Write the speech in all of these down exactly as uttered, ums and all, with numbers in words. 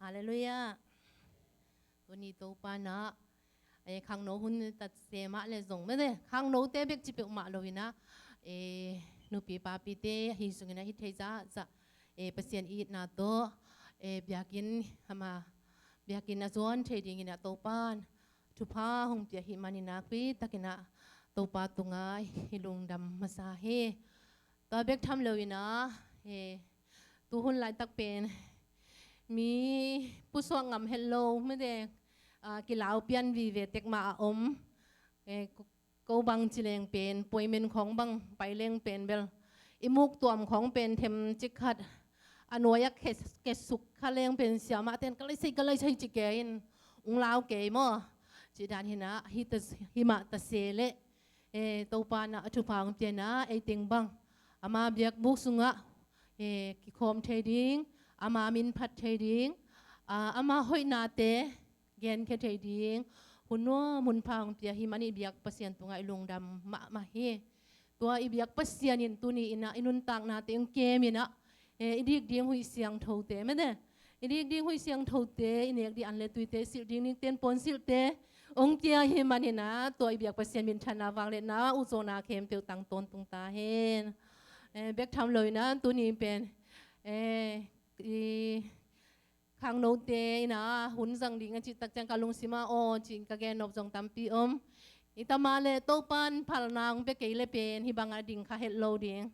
Halleluiah. Tuni Topa in ah, eh, khangno hun tatseh mah le zong mete, khangnote bek ci peuhmah lo in ah, eh, nupi papite ahi zongin ah hih thei zahzah, eh, Pasian itna tawh, eh, biakinn ama, biakinn a zuan thei dingin ah Topa in thupha hong pia ahih manin ah, khuitakin ah Topa tungah i lungdam masa hi. Tua bek tham lo in ah, eh, tu hun laitak pen mi pusuak ngam het lo mete, ah, kilau pian vive tek mah a om. Eh, ko, ko bang ci leng pen, puaimen khawng bang pai leng pen bel i muk tuam khawng pen them cik khat a nuai-ah khe, khe suk kha leng pen siamahte in ka lai sai, ka lai sai ci kei in, ung lau kei maw? Ci dan hi in ah, hih ta, hih mah ta se leh, eh, Topa in ah a thupha hong pia in ah, ei teng bang ama biakbuk sungah, eh, kikhawm thei ding, ama min phat thei ding, ah, ama hoihnate genkhia thei ding hun nuam hun pha hong pia ahih manin i biak Pasian tungah i lungdam mahmah hi. Tua i biak Pasian in tuni in ah i nuntaknate hong kem in ah, eh, i dik ding huih siangthote mete, i dik ding huih siangthote, i nek ding an le tuite, silh ding nikten pawn silhte hong pia ahih manin ah, tua i biak Pasian minthanna vangliatna uh zawhna khempeuh tang tawntung ta hen. Eh, bek tham lo in ah tuni pen, eh, i khangnote in ah hun zang ding a cih tak ciang ka lungsim ah aw ci-in ka gen nop zong tampi om. Hi ta mah leh Topa in phalna hong pia kei leh pen hih bangah ding kha het lo ding.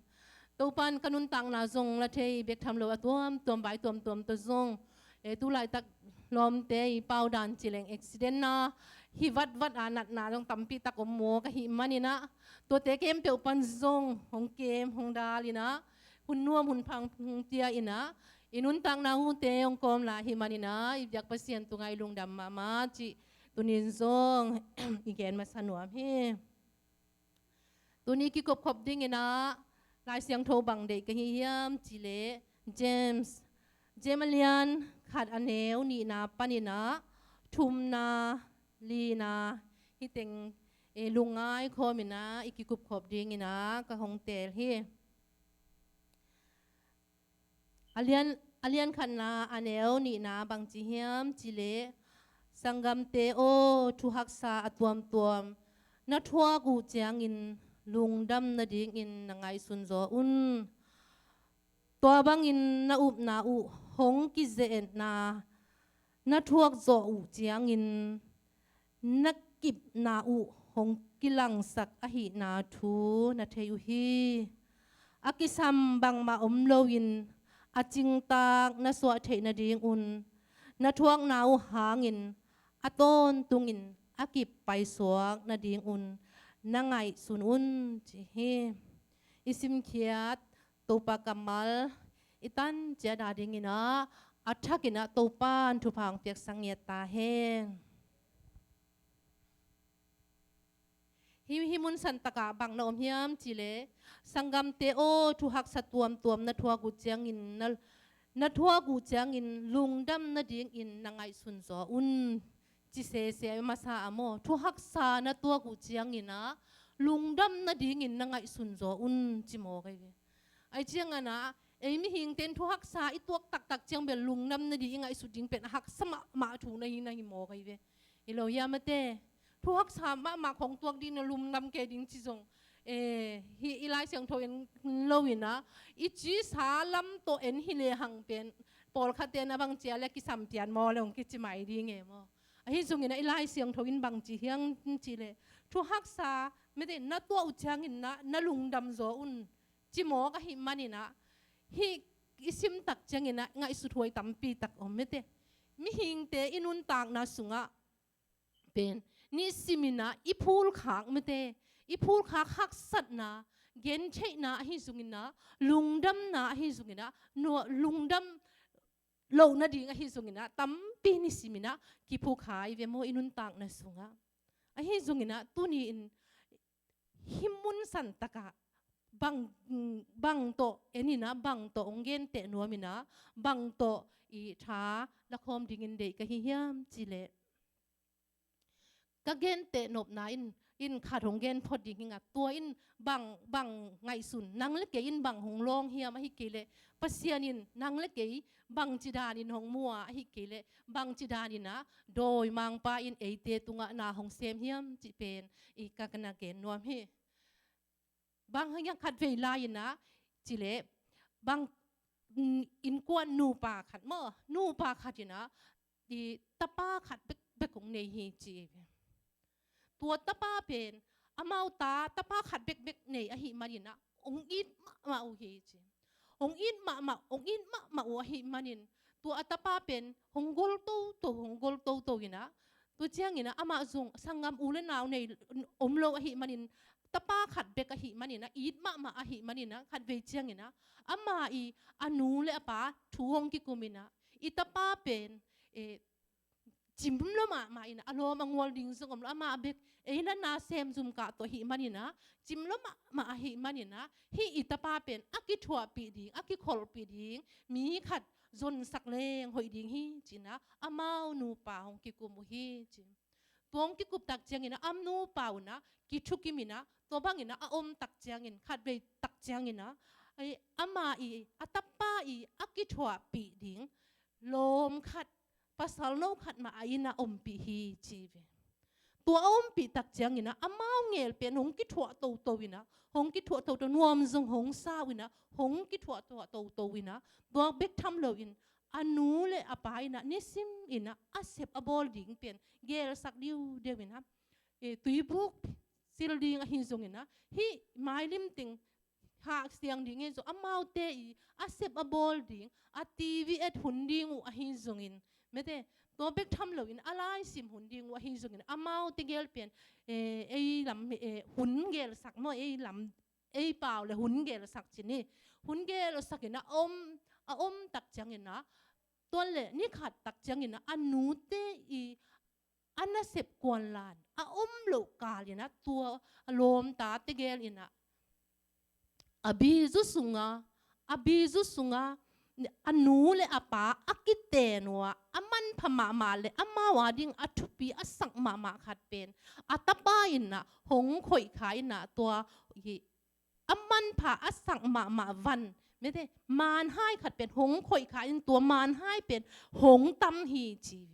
Topa in ka nuntakna zong la thei, bek tham lo a tuamtuam, vai tuamtuam tawh zong, eh, tu laitak lawmte i pau dan ci leng accident na, hi vatvat a natna zong tampi tak om mawk ahih manin ah, tuate khempeuh pan zong hong kem hong dal in ah, hun nuam hun pha hong pia in ah, i nuntakna uh tawh hong kawm lai ahih manin ah, i biak Pasian tungah i lungdam mahmah cih tuni in zong i gen masa nuam hi. Tuni kikupkhop dingin ah Lai Siangtho bang deih ka hi hiam cih leh James, James a lian khat a neu nihna panin ah thumna, lina, hih teng, eh, lungngai khawm in ah i kikupkhop dingin ah ka hong teel hi. A lian, a lian khatna a neu nihna bang ci hiam cih leh, sanggamte aw, thu haksa a tuamtuam na thuak uh ciangin lungdam nadingin na ngaihsun zaw un. Tua bangin na upna uh hong kize-etna na thuak zawh uh ciangin na kipna uh hong kilangsak ahihna thu na thei uh hi. A kisam bangmah om loin a cingtaak na suah theih nadingun, na thuakna uh hangin a tawntungin a kip paisuak nadingun na ngaihsun un, ci hi. I simkhiat Topa kammal i tan ciat a dingin ah, a thakin ah Topa in thupha hong piaksak ngiat ta hen. Hih, hih mun santakah bang na om hiam cih leh, sanggamte aw, thu haksa tuamtuam na thuak uh ciangin, na, na thuak uh ciangin lungdam nadingin na ngaihsun zaw un, ci sese a masa a maw. Thu haksa na tuak uh ciangin ah lungdam nadingin na ngaihsun zaw un, ci mawk ahi ve. Ahih ciangin ah, ei mihingte in thu haksa i tuak taktak ciang bel lungdam nading i ngaihsut ding pen a haksa mahmah thu na hi, na hi mawk ahi ve. Hi lo hiam mate? Thu haksa mahmah khawng tuak ding na lungdam kei ding ci zong, eh, hih i Lai Siangtho en lo in ah, i cisa lam tawh en hi lehang pen, pawlkhatte in a bang ci a leh kisam pian maw leh hong kici mai ding e maw. Ahi zongin ah i Lai Siangtho in bang ci hiam cih leh, thu haksa mate na tuah uh ciangin ah na lungdam zaw un, ci mawk ahih manin ah, hih i sim tak ciangin ah ngaihsut huai tampi tak om mate. Mihingte i nuntakna sungah pen, nisimin ah i phulkhak mate, i phulkhak haksatna, gentheihna ahi zongin ah, lungdamna ahi zongin ah, nuam, lungdam loh nading ahi zongin ah, tampi nisimin ah kiphukha i ve maw i nuntakna sungah. Ahi zongin ah, tuni-in hih mun santakah bang, bang tawh en in ah, bang tawh hong genteh nuam in ah, bang tawh i tha lakhawm dingin deih ka hi hiam cih leh, ka genteh nopna in in khat hong gen phot ding hi ing a, tua in bang, bang ngaihsun, nang le kei in bang hong lawng hiam, ahih kei leh Pasian in nang le kei bangci danin hong mu a, ahih kei leh bangci danin ah dawimangpa in eite tungah na hong sem hiam cih pen i ka, ka na gen nuam hi. Bang hang hiam, khatvei lai-in ah ci leh bang, mm, innkuan nupa khat maw, nupa khat in ah i tapa khat bekbek hong nei hi ci hi ve. Tua tapa pen amau ta tapa khat bekbek nei ahih manin ah hong it mahmah uh hi ci. Hong it mahmah, hong it mahmah uh ahih manin tua a tapa pen hong gol toto, hong gol toto in ah, tua ciangin ah amah zong sanggam u le nau nei om lo ahih manin, tapa khat bek ahih manin ah, it mahmah ahih manin ah, khatvei ciangin ah ama i a nu le a pa thu hong kikum in ah, i tapa pen, eh, cim lua mahmah in ah, a lawm a gual ding zong om lo, amah bek ei na na sem zum kah tawh ahih manin ah, cim lua mahmah ahih manin ah, hih i tapa pen a kithuahpih ding, a kikholhpih ding mi khat zonsak leng hoih ding hi ci-in ah amau nupa hong kikum uh hi ci. Tua hong kikup tak ciangin ah a nupa un ah kithukim in ah, tua bangin ah a om tak ciangin, khatvei tak ciangin ah, ai, ama i, a tapa i a kithuahpih ding lawm khat, pasal no khat mah a inn ah ompih hi ci ve. Tua a ompih tak ciangin ah amau gel pen hong kithuah toto in ah, hong kithuah toto, nuam zong hong sa uh in ah, hong kithuah toto in ah, tua bek tham loin a nu le a pa in ah nisim in ah a sep a bawl ding pen gelsak diudeu in ah, eh, tuibuk sil ding ahi zongin ah, hih mailim teng hahsiang ding ahi zong, amaute i a sep a bawl ding, a TV et hun ding uh ahi zongin, mete, tua bek tham loin a laisim hun ding uh ahi zongin, amaute gel pen, eh, ei lam, eh, hun gelsak maw, ei lam, ei pau le hun gelsak ci ni. Hun gelsak in ah a om, a om tak ciangin ah, tua le ni khat tak ciangin ah a nute i a nasep kuanlan a om loh kal in ah, tua a lawmta tegel in ah a bizu sungah, a bizu sungah a nu le a pa a kiten uh ah, a manpha mahmah le amau a ding a thupi a sak mahmah khat pen a tapa in ah hong khoih kha in ah, tua hi a manpha a sak mahmah van, mete, manhai khat pen hong khoih kha in, tua manhai pen hong tam hi ci.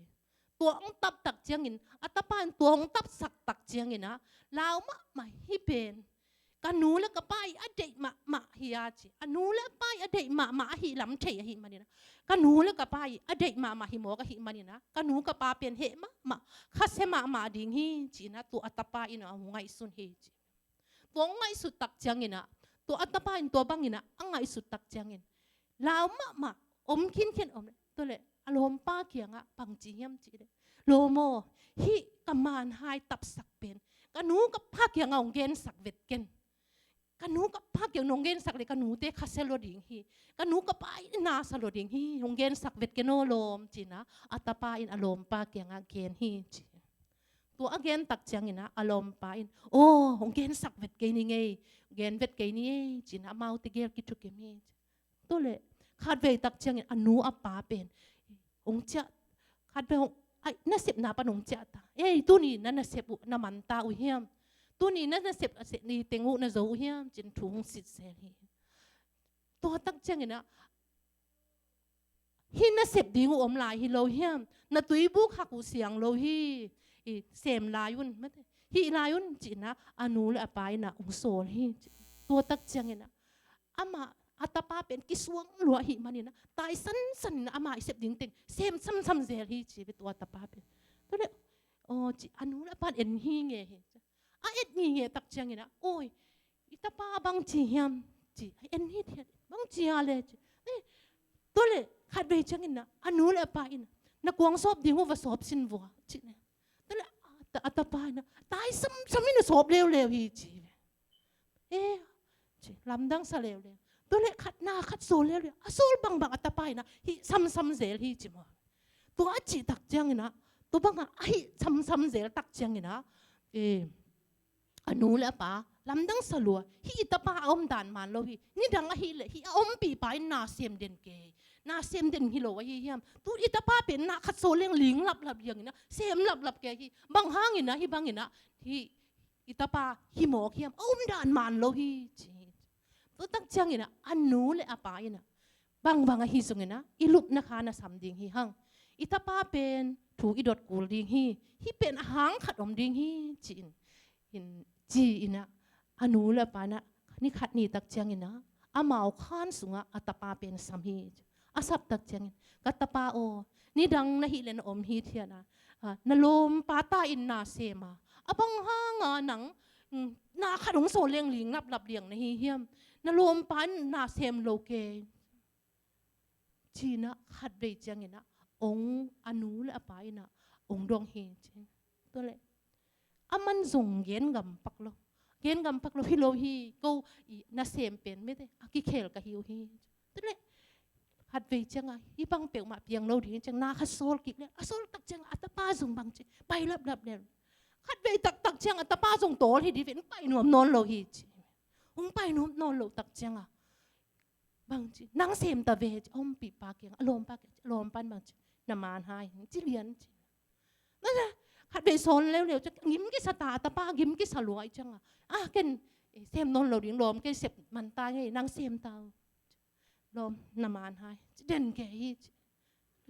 Tua hong tap tak ciangin, a tapa in tua hong tapsak tak ciangin ah, lau mahmah, hih pen ka nu le ka pa i a deih mahmah hi a ci. A nu le a pa i a deih mahmah ahih lam thei ahih manin ah, ka nu le ka pa i a deih mahmah hi mawk ahih manin ah, ka nu ka pa pen heh mahmah, khasia mahmah ding hi ci-in ah, tua a tapa in ah hong ngaihsun hi ci. Tua hong ngaihsut tak ciangin ah, tua a tapa in tua bangin ah a ngaihsut tak ciangin, lau mahmah, om khinkhin om le, tua le a lawmpa kiangah bang ci hiam cih le, "Lawm aw, hih ka manhai tapsak pen ka nu ka pa kiangah hong gensak vet ken. Ka nu ka pa kiang nong gensak le ka nute khasia lua ding hi. Ka nu ka pa i nasa lua ding hi, hong gensak vet ken aw lawm," ci-in ah a tapa in a lawmpa kiangah gen hi ci. Tua a gen tak ciangin ah a lawmpa in, "Aw, hong gensak vet kei ning ei, gen vet kei ni ei," ci-in ah amaute gel kithukim hi. Tua le khatvei tak ciangin a nu a pa pen hong ciah, khatvei hong, ai, nasepna pan hong ciah ta. "Ei, tuni na nasep uh na man ta uh hiam? Tuni na nasep a sep ni teng uh na zo uh hiam?" ci-in thu hong sit zel hi. Tua tak ciangin ah, "Hih na sep ding uh om lai hi lo hiam? Na tuibuk hak uh siang lo hi. I sem lai un, mate, hih lai un," ci-in ah a nu le a pa in ah hong sawl hi. Tua tak ciangin ah amah, a tapa pen kisuang lua ahih manin ah, taisansan in ah ama i sep ding teng sem samsam zel hi ci ve tua tapa pen. Tua le, "Aw," ci, a nu le a pa in en hi nge hi. A et ngingeh tak ciangin ah, "Oi, i tapa bang ci hiam?" ci. "A en hi thiat, bang ci a le?" ci. "Eh," tua le khatvei ciangin ah a nu le a pa in ah, "Na kuang sawp ding uh va sawp sin vua," ci ne. Tua le a ta-, a tapa in ah, "Taisamsam in a sawp leuleu hi," ci ve. "Eh," ci, lamdang sa leuleu. Tua le khat na khat sawl leuleu. A sawl bangbang a tapa in ah hih samsam zel hi ci maw. Tua a cih tak ciangin ah, tua bangah a hih samsam zel tak ciangin ah, eh, a nu le a pa lamdang sa lua. "Hih i tapa a omdan man lo hi. Nidang ahih leh hih a ompihpa in na sem den kei, na sem den hi lo ahi hiam? Tu i tapa pen na khat sawl leng ling laplap liangin ah sem laplap kei hi. Bang hangin ah hih bangin ah hih i tapa hi mawk hiam, a um dan man lo hi, ci hi. Tua tak ciangin ah, a nu le a pa in ah, bangbang ahi zongin ah, i lupna kha na sam ding hi hang. I tapa pen thu i dot kul ding hi. Hih pen a hang khat om ding hi, ci-in, in, ci-in ah, a nu le a pa in ah, ni khat ni tak ciangin ah, amau khan sungah a tapa pen sam hi. A sap tak ciangin, ka tapa aw, nidang na hih le na om hi thian a, ah, na lawmpa ta in na sem a, a bang hanga nang, mm, na khat hong sawl leng ling laplap liang na hi hiam? Na lawmpa in na sem lo kei. Ci-in ah khatvei ciangin ah, ong a nu le a pa in ah, ong dong hi ci. Tua leh, aman zong gen gam pak lo. Gen gam pak lo, hi lo hi, ko i nasem pen mite, a kikhel ka hi uh hi. Tua leh, khatvei ciangah, hih bang peuhmah piang lo ding ciang, na khat sawl kik leh, a sawl tak ciangah, a tapa zong bang ci, pai laplap leh. Khatvei taktak ciangah, a tapa zong tawl hi ding ve, hong pai nuam nawn lo hi ci. Hong pai nuam nawn lo tak ciangah, bang ci, nang sem ta ve ci, a ompihpa kiang, a lawmpa kiang, a lawmpa in bang ci, na man hai, ci lian ci. Nana, khatvei sawl leuleu ciang, gim kisa ta, a tapa gim kisa lua i ciangah. Ah, ken, eh, sem nawn lo ding, lawm kei sep man ta ngei, nang sem ta uh. Lawm, na man hai, ci den kei hi ci.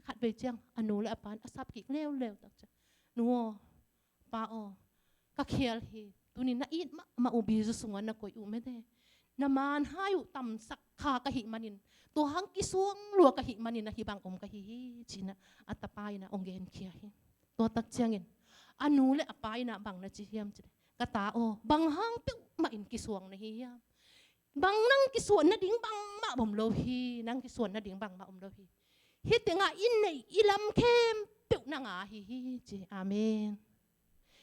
Khatvei ciang, a nu le a pa in a sap kik leuleu tak ciang, nu aw, pa aw, ka khial hi, tuni na it mahmah uh bizu sungah na koih uh mete. Na man hai uh tamsak kha ka hih manin, tua hang kisuang lua ka hih manin, a hih bang om ka hi hi, ci-in ah, a tapa in ah ong genkhia hi. Tua tak ciangin, a nu le a pa in ah bang na ci hiam ci leh, ka ta aw, bang hang peuhmah in kisuang na hi hiam? Bang nang kisuan nading bangmah om lo hi, nang kisuan nading bangmah om lo hi. Hih tengah i neih i lam khempeuh nang a hi hi ci. Amen.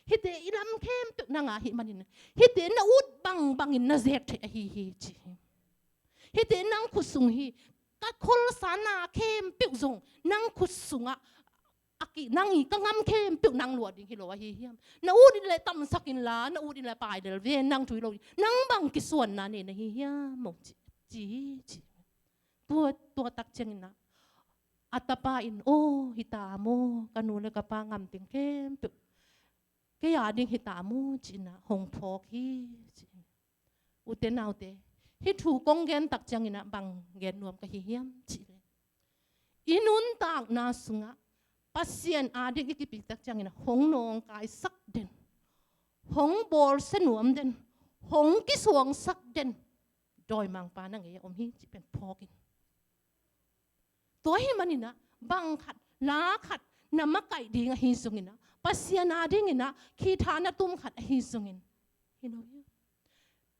Hihte i lam khempeuh nang a hi manin, hihte na ut bangbangin na zek theih ahi hi ci. Hihte nang khut sung hi, ka kholsa na khempeuh zong nang khut sungah a ki, nang i ka ngam khempeuh nang lua ding hi lo ahi hiam? Na ut in le tamsak inla, na ut in le pai lel ve, nang thu hi lo ding. Nang bang kisuanna nei na hi hiam? Mong ci, ci, ci. Tua, tua tak ciangin ah, a tapa in, aw, hi ta maw, ka nu le ka pa ngam teng khempeuh kei a ding hi ta maw, ci-in ah hong phawk hi, ci. Ute naute, hih thu kong gen tak ciangin ah bang gen nuam ka hi hiam cih leh, i nuntakna sungah Pasian a ding i kipik tak ciangin ah hong nawngkaisak den, hong bawlsia nuam den, hong kisuangsak den dawimangpa na ngei a om hi cih pen phawk in. Tua ahih manin ah, bang khat, la khat, na makaih ding ahi zongin ah, Pasian a dingin ah, khitha na tum khat ahi zongin. Hi lo hi.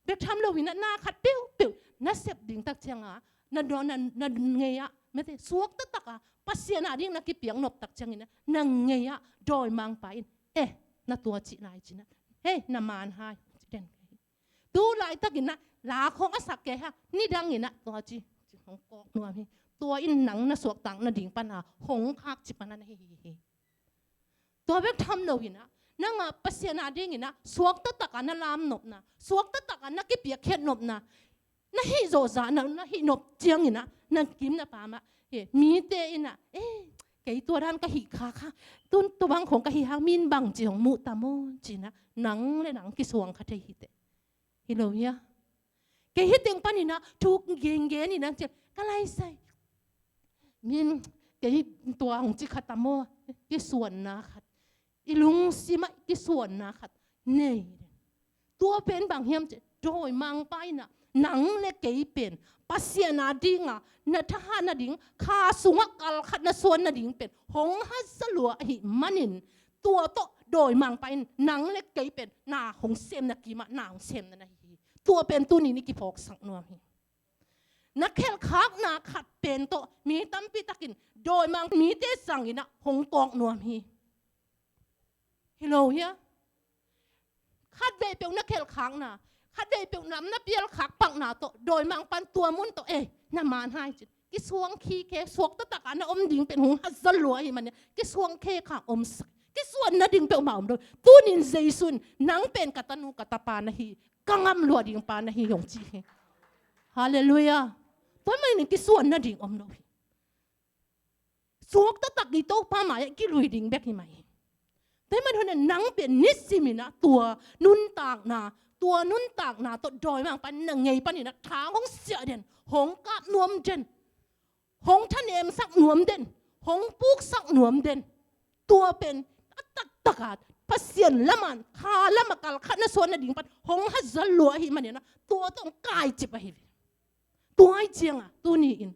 Bek tham loin ah, na khat peuhpeuh, na sep ding tak ciangah, na daw, na, na ngei ah, mete, suakta takah, Pasian a ding na kipiak nop tak ciangin ah, na ngei ah, dawimangpa in, eh, na tua cih lai ci-in ah, hei, na man hai, ci den. Tu laitakin ah, la khawng a sak kei hang, nidangin ah, tua ci, ci hong kawk nuam hi. Tua in nang na suaktak nading pan a, hong khak ci pan a na hi hi hi. Tua bek tham loin ah, nang a Pasian a dingin ah, suakta takah na lam nopna, suakta takah na kipiakkhiat nopna, na hih zawhzah na, na hih nop ciangin ah, na kim na pam ah, he, mite in ah, eh, kei tua dan ka hih kha kha, tun tua bang khawng ka hih hang, min bang ci hong muh tam aw, ci-in ah, nang le nang kisuang kha thei hi teh. Hi lo hia? Kei hih teng panin ah, thu gengen in ah, ci, ka lai sai. Min, kei tua hong ci kha tam aw, kisuanna khat. I lungsim ah kisuanna khat nei. Tua pen bang hiam cih leh, dawimangpa in ah, nang le kei pen, Pasian a dingah, na thahat nading, kha sungah kal khat na suan nading pen, hong haza lua ahih manin, tua tawh dawimangpa in, nang le kei pen, na hong semna kimah, na hong semna na hi hi. Tua pen tuni-in i kiphawksak nuam hi. Na khelhkhakna khat pen tawh, mi tampi takin, dawimang mite sangin ah hong kawk nuam hi. Hi lo hia? Khatvei peuh na khelhkhakna, khatvei peuh na, na pialkhak pakna tawh, dawimangpan tua mun tawh, eh, na man hai ci-in. Kisuang khikhe, suakta takah na om ding pen hong haza lua ahih manin, kisuang khe kha omsak. Kisuan nading peuhmah om lo. Tuni-in Jesu in, nang pen ka tanu ka tapa na hi, ka ngam lua ding pa na hi hong ci hi. Halleluiah. Tua manin kisuan nading om lo hi. Suakta tak i Topa mai-ah kilui ding bek hi mai hi. Tua ahih man hun ah nang pen nisimin ah tua nuntakna, tua nuntakna tawh dawimangpa in na ngei panin ah thang hong siah den, hong kap nuam den, hong thanemsak nuam den, hong puksak nuam den. Tua pen a taktak a Pasian lam ah, kha lam ah kal khat na suan nading pan hong haza lua ahih manin ah tua tawh hong kaicip ahi ve. Tua ahih ciangah tuni-in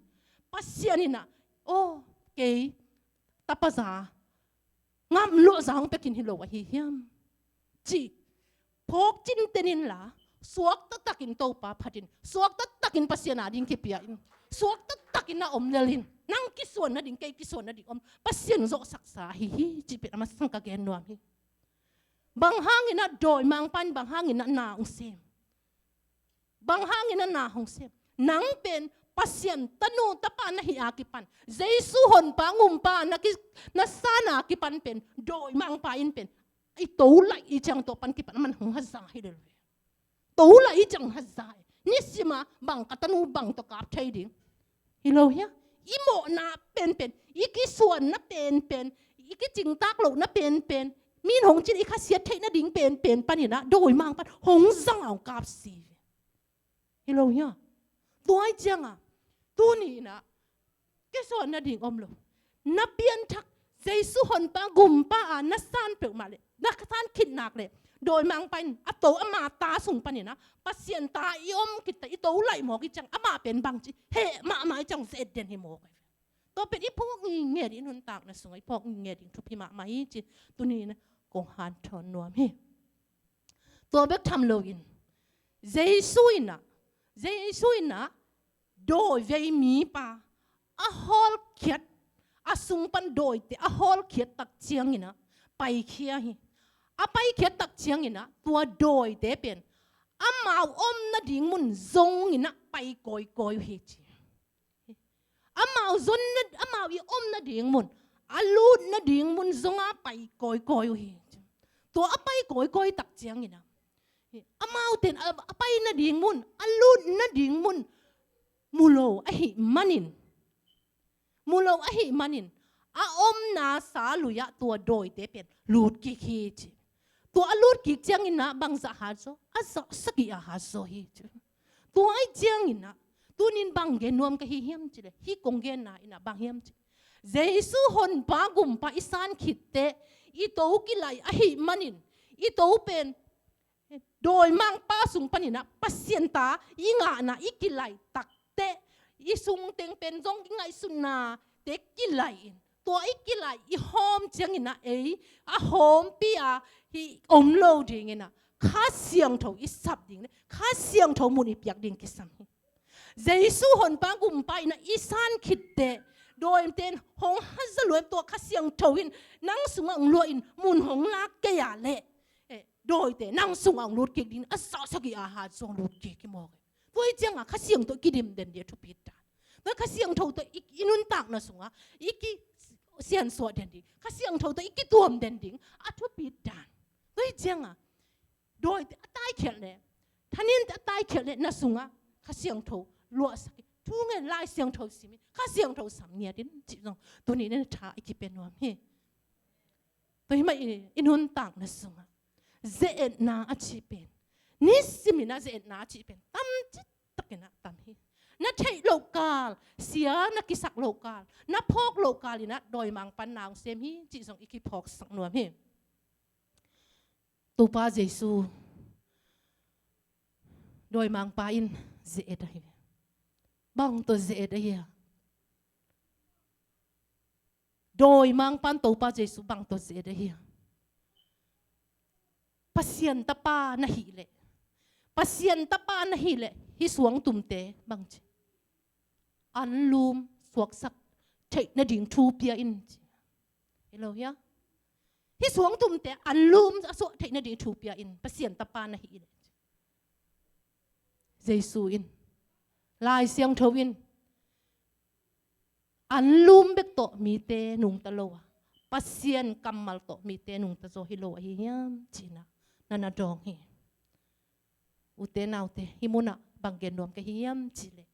Pasian in ah, aw, kei tapa za, ngamlawh za hong pia khin hi lo ahi hiam, ci phawk cinten inla, suakta takin Topa phatin, suakta takin Pasian ading kipia in, suakta takin na om lel in, nang kisuan nading, kei kisuan nading om, Pasian zawhsaksa ahi hi, cih pen a masang ka gen nuam hi. Bang hangin ah dawimangpa in bang hangin ah na hong sem? Bang hangin ah na hong sem? Nang pen Pasian tanu tapa na hih a kipan, Jesu honpa gumpa na ki, na san a kipan pen dawimangpa in pen i to laih i ciang tua pan kipan a man hong haza hi lel ve. To laih i ciang haza hi. Nisim a bang ka tanu bang tawh kap thei ding? Hi lo hia? I mawhna penpen, i kisuanna penpen, i kicingtak lohna penpen, mi in hong cin i khasiat theih nading penpen panin ah dawimangpa in hong zang a hong kap si ve. Hi lo hia? Tua ahih ciangah tuni-in ah kisuan nading om lo. Na pianthak, Jesu honpa gumpa a na san peuhmah leh, na san khit nak leh, dawimangpa in a to ama ta sung panin ah Pasian ta i om khit teh i to laih mawk i ciang, amah pen bang ci, heh mahmah i ciang ze-et den hi mawk. Tua pen i phawk ngitnget ding, i nuntakna sungah i phawk ngitnget ding thupi mahmah hi ci-in tuni-in ah kong hanthawn nuam hi. Tua bek tham loin Jesu in ah, Jesu in ah dawivei mipa a hawlkhiat, a sung pan dawite a hawlkhiat tak ciangin ah paikhia hi. A paikhiat tak ciangin ah tua dawite pen amau om nading mun zongin ah pai kawikawi uh hi ci. Amau zon na, amau i om nading mun, a lut nading mun zong a pai kawikawi uh hi. Tua a pai kawikawi tak ciangin ah, amau ten a, a pai nading mun, a lut nading mun mu lo ahih manin, mu lo ahih manin, a omna sa lui ah tua dawite pen lut kik hi ci. Tua a lut kik ciangin ah bangzah hat zaw? A zawh sagih a hat zaw hi ci. Tua ahih ciangin ah tuni-in bang gen nuam ka hi hiam cih leh, hih kong genna in ah bang hiam cih, Jesu honpa gumpa i san khit teh i to kilaih ahih manin, i to pen dawimangpa sung panin ah Pasian ta i ngahna i kilaih tak teh, i sung teng pen zong i ngaihsutnate kilaih in, tua i kilaih i hawm ciangin ah ei a hawmpi a hih om lo dingin ah Kha Siangtho i sap ding leh Kha Siangtho mun i piak ding kisam hi. Jesu honpa gumpa in ah i san khit teh, dawite in hong haza lua in, tua Kha Siangtho in nang sungah hong lua in mun hong lak kei a leh, eh, dawite nang sungah hong lut kik ding, a zawh sagih a hat zaw hong lut kik hi mawk hi. Tua ahih ciangah Kha Siangtho i kidim den ding a thupi dan. Tua Kha Siangtho tawh i, i nuntakna sungah i kisiansuah den ding, Kha Siangtho tawh i kituam den ding a thupi dan. Tua ahih ciangah dawite a taikhialh leh, thaninte a taikhialh leh na sungah Kha Siangtho luahsak in. Thu ngen, Lai Siangtho sim in, Kha Siangtho sam ngiat in cih zong tuni-in ah tha i kipia nuam hi. Tua ahih manin i nuntakna sungah ze-etna a cih pen, nisimin ah ze-etna a cih pen tamcik takin ah tam hi. Na theih loh kal, sia na kisak loh kal, na phawk loh kal in ah dawimangpa in na hong sem hi cih zong i kiphawksak nuam hi. Topa Jesu dawimangpa in ze-et ahi ve. Bang tawh ze-et ahi a? Dawimangpa in Topa Jesu bang tawh ze-et ahi a? Pasian tapa na hih leh, Pasian tapa na hih leh, hih suangtumte bang ci, anlum suaksak theih nading thu pia in ci. Hi lo hia? Hih suangtumte anlum a suak theih nading thu pia in, Pasian tapa na hih leh. Jesu in, Lai Siangtho in, anlum bek tawh mite nungta lo a, Pasian kammal tawh mite nungta zaw hi lo ahi hiam ci-in ah na na dawng hi. Ute naute, hih munah bang gen nuam ka hi hiam cih leh,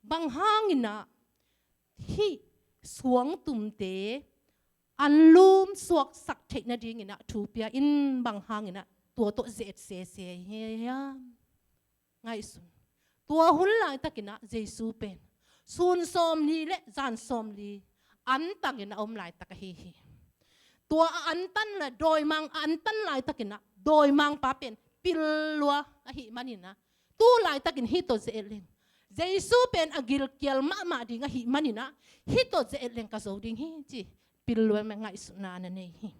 bang hangin ah hih suangtumte anlum suaksak theih nadingin ah thu pia in, bang hangin ah tua tawh ze-et sese hiam? Ngaihsun. Tua hun laitakin ah Jesu pen sun sawmli le zan sawmli antangin a om laitak ahi hi. Tua a antan le dawimang, a antan laitakin ah dawimangpa pen pil lua ahih manin ah, tu laitakin hih tawh ze-et leng, Jesu pen a gilkial mahmah ding ahih manin ah, hih tawh ze-et leng ka zo ding hi ci pil lua mah ngaihsutna na nei hi.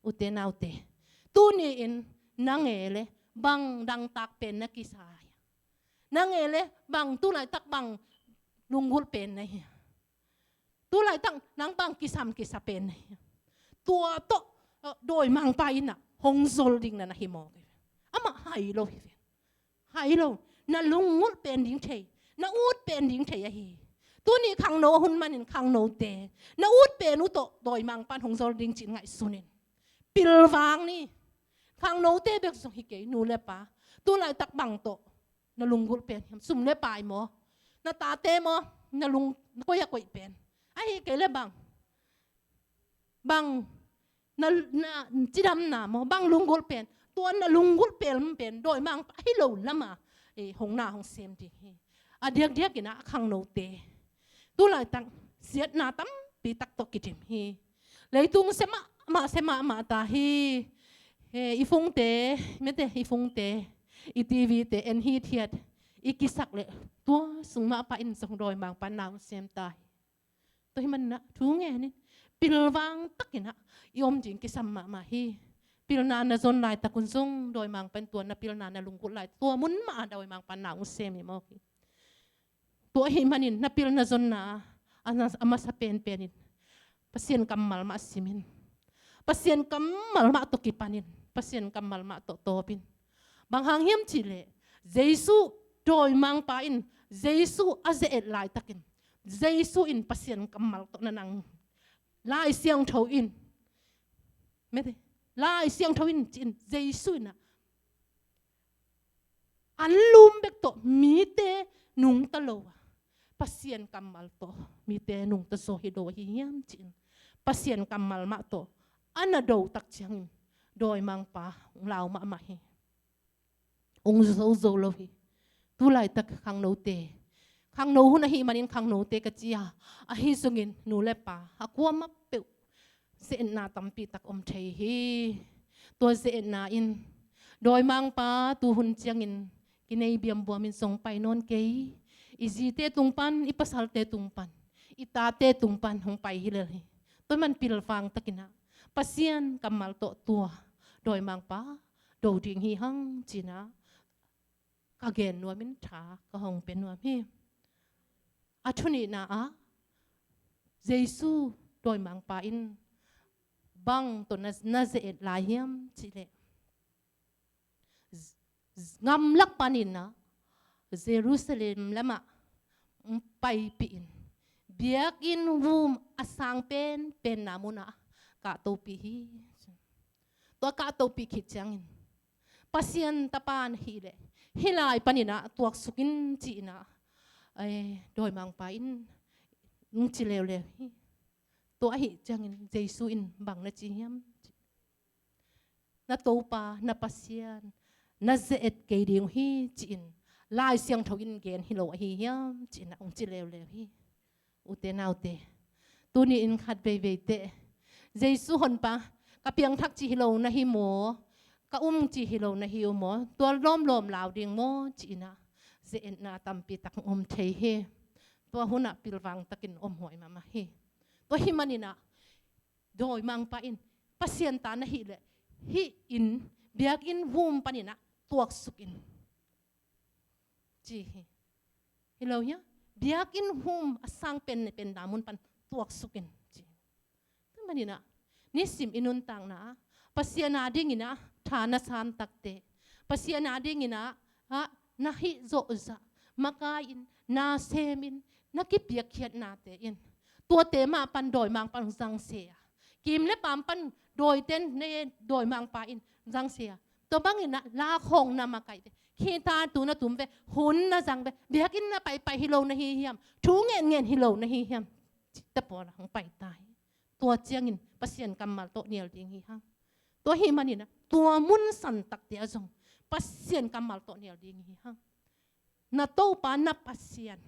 Ute naute, tuni-in nang e le bang dangtak pen na kisa hia? Nang e le bang tu laitak bang lunggulh pen na hia? Tu laitak nang bang kisam kisa pen na hia? Tua tawh, eh, dawimangpa in ah hong zol ding na na hi mawk hi. Amah hai lo hi ve. Hai lo. Na lunggulh pen ding thei, na ut pen ding thei ahi. Tuni khangno a hun manin khangnote, na ut pen uh tawh dawimangpan hong zol ding ci-in ngaihsun in. Pilvang ni. Khangnote bek zong hi kei, nu le pa. Tu laitak bang tawh na lunggulh pen hiam? Sum le pai maw? Na tate maw? Na lung, na koih a koih pen? Ahi kei le bang, bang na, na cidamna maw, bang lunggulh pen? Tua na lunggulh pen, pen dawimangpa hi lo lama, eh, hong na hong sem ding hi. A diakdiakin ah a khangnote tu laitak siatna tampi tak tawh kidim hi. Leitung sia mahmah, sia mahmah ta hi. Eh, i phone-te, mete, i phone-te, i T V-te en hithiat i kisak leh tua sung mah pa in zong dawimangpa na hong sem ta hi. Tua hi manin ah thu ngen in, pilvang takin ah i om ding kisam mahmah hi. Pilna na zon laitak un zong dawimangpa in tua na pilna na lunggulh lai, tua mun mah ah dawimangpa na hong sem hi mawk hi. Tua ahih manin na pilna zonna a, a masa penpen in Pasian kammal mah sim in. Pasian kammal mah tawh kipan in. Pasian kammal mah tawh tawp in. Bang hang hiam cih leh, Jesu dawimangpa in Jesu a ze-et laitakin, Jesu in Pasian kammal tawh na nang, Lai Siangtho in, mete, Lai Siangtho in ci-in Jesu in ah anlum bek tawh mite nungta lo a, Pasian kammal tawh mite nungta zaw hi lo ahi hiam ci-in, Pasian kammal mah tawh a na do tak ciangin dawimangpa hong lau mahmah hi. Hong zo zo lo hi. Tu laitak khangnote, khangno hun ahih manin khangnote ka ci a, ahi zongin nu le pa a kuamah peuh ze-etna tampi tak om thei hi. Tua ze-etna in dawimangpa tu hun ciangin kinei biambuam in zong pai nawn kei. I zite tung pan, i pasalte tung pan, i tate tung pan hong pai hi lel hi. Tua man pilvang takin ah Pasian kammal tawh tua dawimangpa do ding hi hang ci-in ah ka gen nuam in tha ka hong pia nuam hi. A thunihna ah Jesu dawimangpa in bang tawh na, na ze-et lai hiam cih leh, z-, z-, gamlak panin ah Jerusalem lamah paipih in, biakinn vum a sang penpenna munah kahtopi hi. Tua kahtopi khit ciangin Pasian tapa na hih leh hih lai panin ah tuaksuk in ci-in ah, eh, dawimangpa in hong ci leuleu hi. Tua ahih ciangin Jesu in bang na ci hiam? Na Topa, na Pasian na ze-et kei ding uh hi ci-in Lai Siangtho in gen hi lo ahi hiam ci-in ah hong ci leuleu hi. Ute naute, tuni-in khat veivei teh Jesu Honpa, ka piangthak cih hi lo na hi maw, ka um cih hi lo na hi uh maw, tua lawmlawm lau ding maw ci-in ah ze-etna tampi tak om thei hi. Tua hun ah pilvang takin om huai mahmah hi. Tua hi manin ah dawimangpa in Pasian ta na hih leh hih inn, biakinn vum panin ah tuaksuk in ci hi. Hi lo hia? Biakinn vum a sang penpenna mun pan tuaksuk in ci. Tua manin ah nisim i nuntakna ah Pasian adingin ah tha na san takteh, Pasian adingin ah, ah, na hih zawhzah, makai in, na sem in, na kipiakkhiatnate in, tuate mah pan dawimangpa in zangse a, kim le paam pan dawite in, ne dawimangpa in zangse a, tua bangin ah lakhawng na makaih ve, khitha tu na tum ve, hun na zang ve, biakinn na paipai hi lo na hi hiam, thu ngenngen hi lo na hi hiam? Cihte pawl ah hong pai ta hi. Tua ciangin Pasian kammal tawh nial ding hi hang. Tua ahih manin ah, tua mun santakte ah zong Pasian kammal tawh nial ding hi hang. Na Topa na Pasian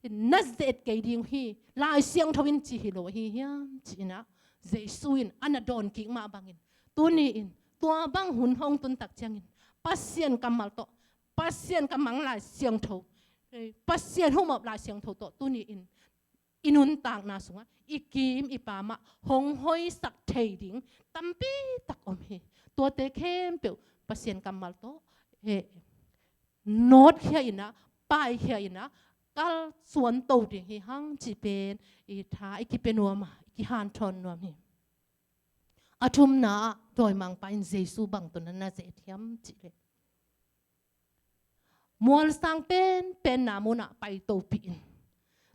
na ze-et kei ding uh hi, Lai Siangtho in ci hi lo ahi hiam ci-in ah, Jesu in a na dawn kik mah bangin, tuni-in tua bang hun hong tun tak ciangin Pasian kammal tawh, Pasian kammal Lai Siangtho, eh, Pasian humop Lai Siangtho tawh tuni-in i nuntakna sungah i kim i pam ah hong hoihsak thei ding tampi tak om hi. Tuate khempeuh Pasian kammal tawh, eh, nawtkhia in ah, paikhia in ah, kalsuan to ding hi hang cih pen i tha i kipia nuam a, i kihanthawn nuam hi. A thumna ah, dawimangpa in Jesu bang tawh na na ze-et hiam cih leh, mualsang penpenna munah paitopih in,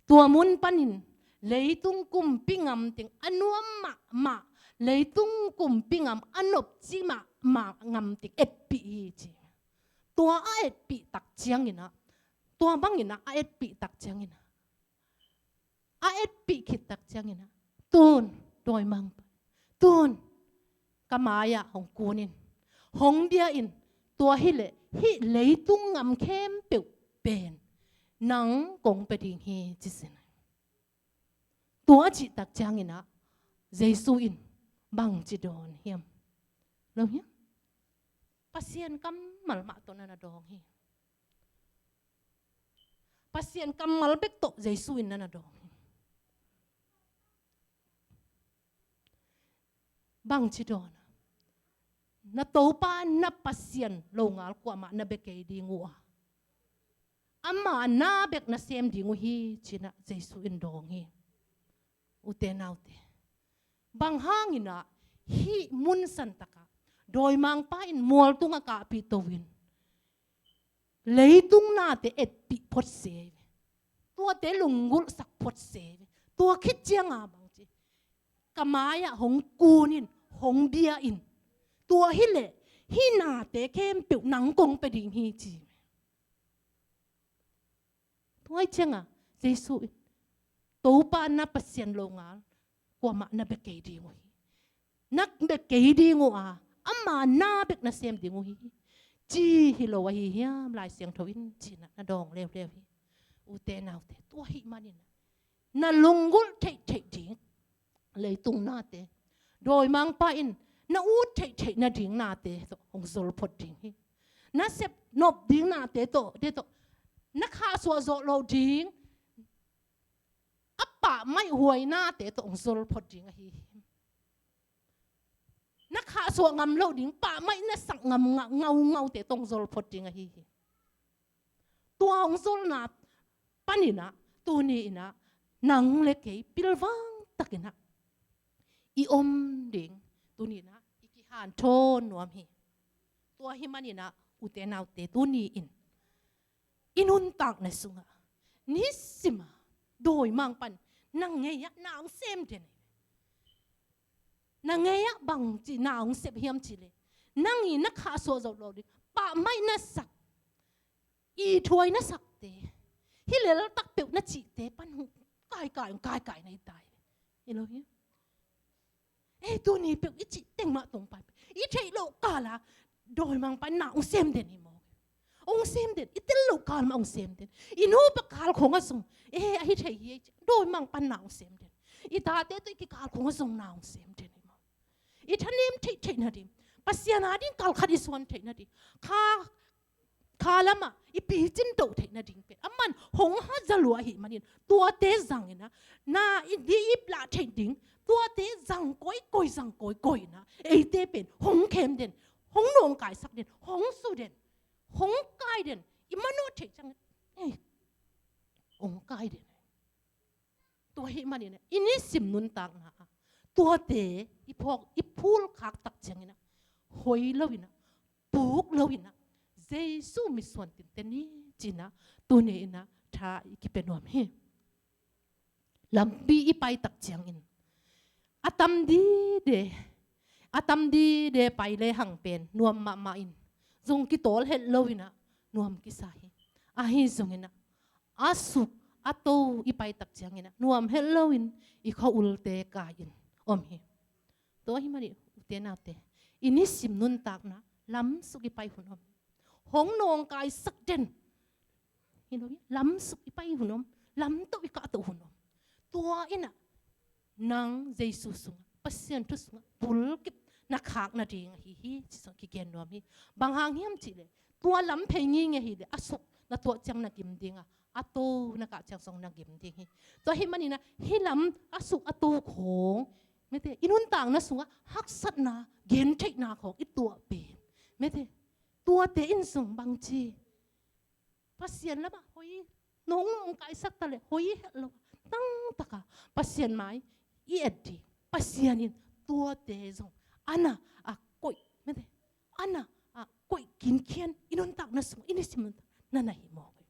tua mun panin leitung kumpi ngam teng a nuam mahmah, leitung kumpi ngam a nopci mahmah ngam teng etpih hi ci. Tua a etpih tak ciangin ah, tua bangin ah a etpih tak ciangin ah, a etpih khit tak ciangin ah, tun, dawimangpa, tun, ka mai-ah hong kun in, hong bia in, tua hileh hih leitung ngam khempeuh pen nang kong pia ding hi ci sin. Tua a cih tak ciangin ah, Jesu in bangci dawn hiam? Lo hiam? Pasian kammal mah tawh na na dawng hi. Pasian kammal bek tawh Jesu in na na dawng hi. Bangci dawn a, na Topa na Pasian longal kuamah na bia kei ding uh a, ama na bek na sem ding uh hi ci-in ah Jesu in dawng hi. Ute naute, bang hangin ah hih mun santak ah dawimangpa in mual tungah kahpih to in leitung nate etpih phot se ve. Tuate lunggulhsak phot se ve. Tua khit ciang a bangci, ka mai-ah hong kun in, hong bia in, tua hileh hih nate khempeuh nang kong pia ding hi ci. Tua ahih ciang a Jesu in, Topa na Pasian longal kuamah na bia kei ding uh hi. Na bia kei ding uh a, ama na bek na sem ding uh hi ci hi lo ahi hiam, Lai Siangtho in ci-in ah na dawng leuleu hi. Ute naute, tua ahih manin ah, na lunggulh theihtheih ding leitung nate, dawimangpa in na ut theihtheih nading nate tawh hong zol phot ding hi. Na sep nop ding nate tawh, te tawh, na khahsuah zawh loh ding a pahmaih huai nate tawh hong zol phot ding ahi hi. Na khahsuah ngam loh ding, pahmaih na sak ngam nga-, ngaungaute tawh hong zol phot ding ahi hi. Tua hong zolna panin ah, tuni-in ah, nang le kei pilvang takin ah i om ding tuni-in ah i kihanthawn nuam hi. Tua ahih manin ah, ute naute, tuni-in i nuntakna sungah nisim a dawimangpa in nang ngei-ah na hong sem den hi. Na ngei-ah bangci na hong sep hiam cih leh, nang i na khahsuah zawh loh ding, pahmaih na sak, ithuai na sakte, hi leltak peuh na cihte pan hong kaikai, hong kaikai na hi ta hi. Hi lo hi. Ei, tuni peuh i cih teng mah tawh hong pai, i theih loh kal a dawimangpa in na hong sem den hi maw? Hong sem den, i tel loh kal mah hong sem den. I nupa kal khong ah zong, eh, ahi thei hi, dawimangpa in na hong sem den. I tate tawh i kikal khong ah zong na hong sem den hi maw? I thanem theihtheih nading, Pasian ading kal khat i suan theih nading, kha, kha lamah i picin toh theih nading pen aman hong haza lua ahih manin, tuate zangin ah, na i di i lah theih ding, tuate zang kawikawi, zang kawikawi in ah, eite pen hong khem den, hong nawngkaisak den, hong su den, hong kai den, i manawh theih ciang, eh, hong kai den. Tua ahih manin ah, i nisim nuntakna ah tuate i phawk, i phulkhak tak ciangin ah, hoi lo-in ah, puk lo-in ah, Jesu mitsuan tinten ni ci-in ah, tuni-in ah tha i kipia nuam hi. Lampi i pai tak ciangin, a tam dide, a tam dide pai lehang pen nuam mahmah in, zong kitawl het lo-in ah nuam kisa hi. Ahi zongin ah, a suk a to i pai tak ciangin ah, nuam het lo-in i khua-ulte kai-in, om hi. Tua ahih manin ute naute, i nisim nuntakna lamsuk i pai hun om hi. Hong nawngkaisak den hi lo hi. Lamsuk i pai hun om, lamtoh i kahtoh hun om. Tua in ah nang Jesu sungah, Pasian thu sungah bulkip na khak nading ahi hi, ci sung kigen nuam hi. Bang hang hiam cih leh, tua lam phei ngingei hi leh, a suk na tuah ciang na gim ding a, a to na kah ciang zong na gim ding hi. Tua ahih manin ah hih lam a suk a to khawng, mete, i nuntakna sungah haksatna, gentheihna khawng i tuah pen, mete, tuate in zong bangci Pasian lamah hoi, nong nawngkaisak ta leh hoi het lo a, tangtaka Pasian mai i et ding, Pasian in tuate zong a na a koih, mete, a na a koih kinkhian i nuntakna sung, i nisim nuntakna na na hi mawk hi.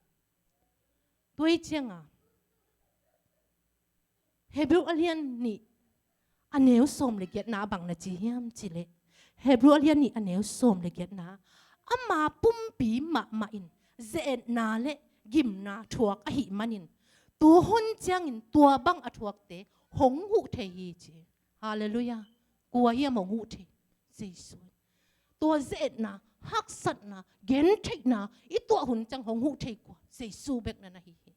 Tua hi cianga Hebrew a lian nih a neu sawm le giatna ah bang na ci hiam cih leh, Hebrew a lian nih a neu sawm le giatna ah, ama pumpi mahmah in ze-etna le gimna thuak ahih manin, tu hun ciangin tua bang a thuakte hong huh thei hi, ci. Halleluiah. Kua hiam hong huh thei? Jesu. Tua ze-etna, haksatna, gentheihna i tuah hun ciang hong huh thei kua? Jesu bek na na hi hi.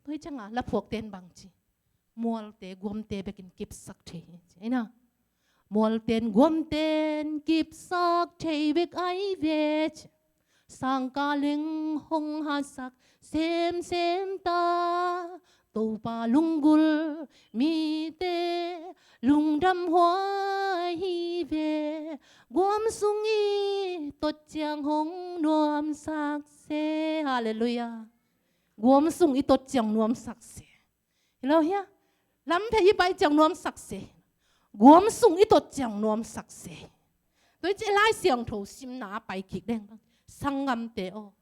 Tua hi cianga laphuakte in bang ci? Mualte, guamte bekin kipsak thei hi, ci. Ei na, mualten guamten kipsak thei bek ai ve, ci. Sangkah leng hong hatsak semsem ta, Topa lunggulh mite lungdam huai hi ve. Guam sung i tot ciang hong nuamsak se. Halleluiah. Guam sung i tot ciang nuamsak se. Hi lo hia? Lam phei i pai ciang nuamsak se. Guam sung i tot ciang nuamsak se. Tua hi ciang Lai Siangtho simna a pai kik deng bang, sanggamte aw,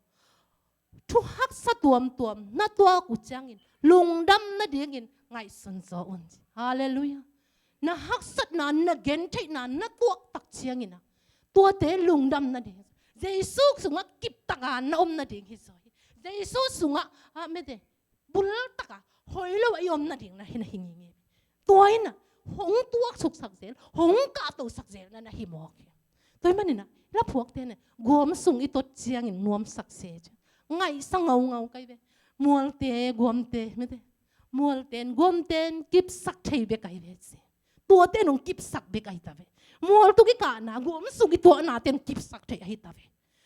thu haksa tuamtuam na tuak uh ciangin lungdam nadingin ngaihsun zaw un, ci. Halleluiah. Na haksatna, na gentheihna na tuak tak ciangin ah, tuate lungdam nading, Jesu sungah kiptaka na om nading hi zaw hi. Jesu sungah, ah, mete, bultaka hoi lo a i om nading na hi, na hi ngingei. Tua in ah hong tuaksuksak zel, hong kahtosak zel na na hi mawk hi. Tua ahih manin ah laphuakte in ah guam sung i tot ciangin nuamsak se, ci. Ngaihsa ngaungau kai ve. Mualte, guamte, mete, mualten guamten kipsak thei bek ai ve, ci. Tuate in hong kipsak bek ai ta ve. Mual tuk i kahna, guam sung i tuahnate in kipsak thei ahi ta ve.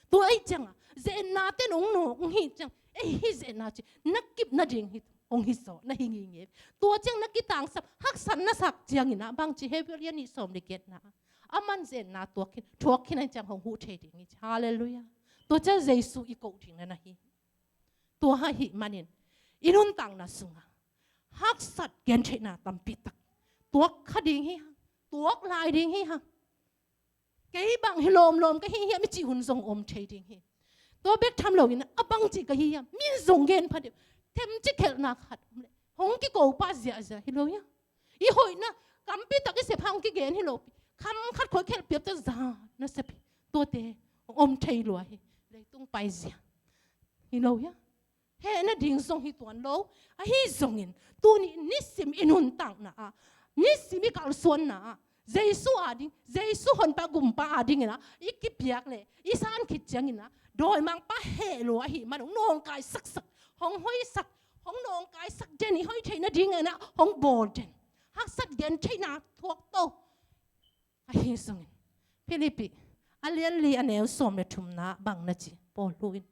Tua ahih cianga ze-etnate in hong nawk hong hih ciang, ei, hih ze-etna ci, na kip nading hi, hong hi zaw, na hi ngingei. Tua ciang na kitangsap, haksat na sak ciangin ah bangci, Hebrew a lian nih sawm le giatna ah, aman ze-etna tuak khin, thuak khin ahih ciang hong huh thei ding hi, ci. Halleluiah. Tua ciang Jesu i koh ding na na hi. Tua ahih manin i nuntakna sungah haksat gentheihna tampi tak tuak kha ding hi hang, tuak lai ding hi hang. Kei bang hi lawmlawm ka hi hiam i cih hun zong om thei ding hi. Tua bek tham loin a bangci ka hi hiam, mi zong gen pha deuh. Themci khelhna khat om leh hong kiko pah ziahziah hi lo hia? I hoihna kampi tak i sep hang kigen hi lopi, kham khat khoi khelh piap ta zan na sep hi. Tuate om thei lua hi. Leitung paizia hi lo hia? Heh nading zong hi tuan lo. Ahi zongin tuni nisim i nuntakna ah, nisim i kalsuanna ah, Jesu ading, Jesu honpa gumpa adingin ah i kipiak leh i san khit ciangin ah, dawimangpa heh lua ahih man hong nawngkaisaksak, hong hoisak, hong nawngkaisak den, i hoih theih nadingin ah hong bawl den, haksat gentheihna thuak to. Ahi zongin Philippi a lian li a neu sawm le thumna bang na ci? Paul hu in,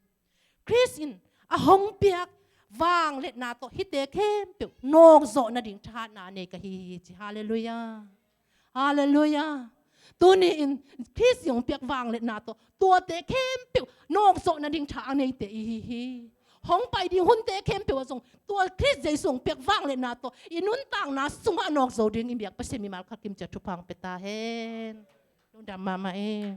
Khrist in a hong piak vangliatna tawh hihte khempeuh nawkzawh nading thahatna nei ka hi hi, ci. Halleluiah. Halleluiah. Tuni-in Khrist in hong piak vangliatna tawh tuate khempeuh nawkzawh nading tha a neite i hi hi. Hong pai ding hunte khempeuh ah zong tua Khrist Jesu hong piak vangliatna tawh i nuntakna sungah nawkzo ding i biak Pasian mimal khat kim ciat thupha hong pia ta hen. Lungdam mahmah e.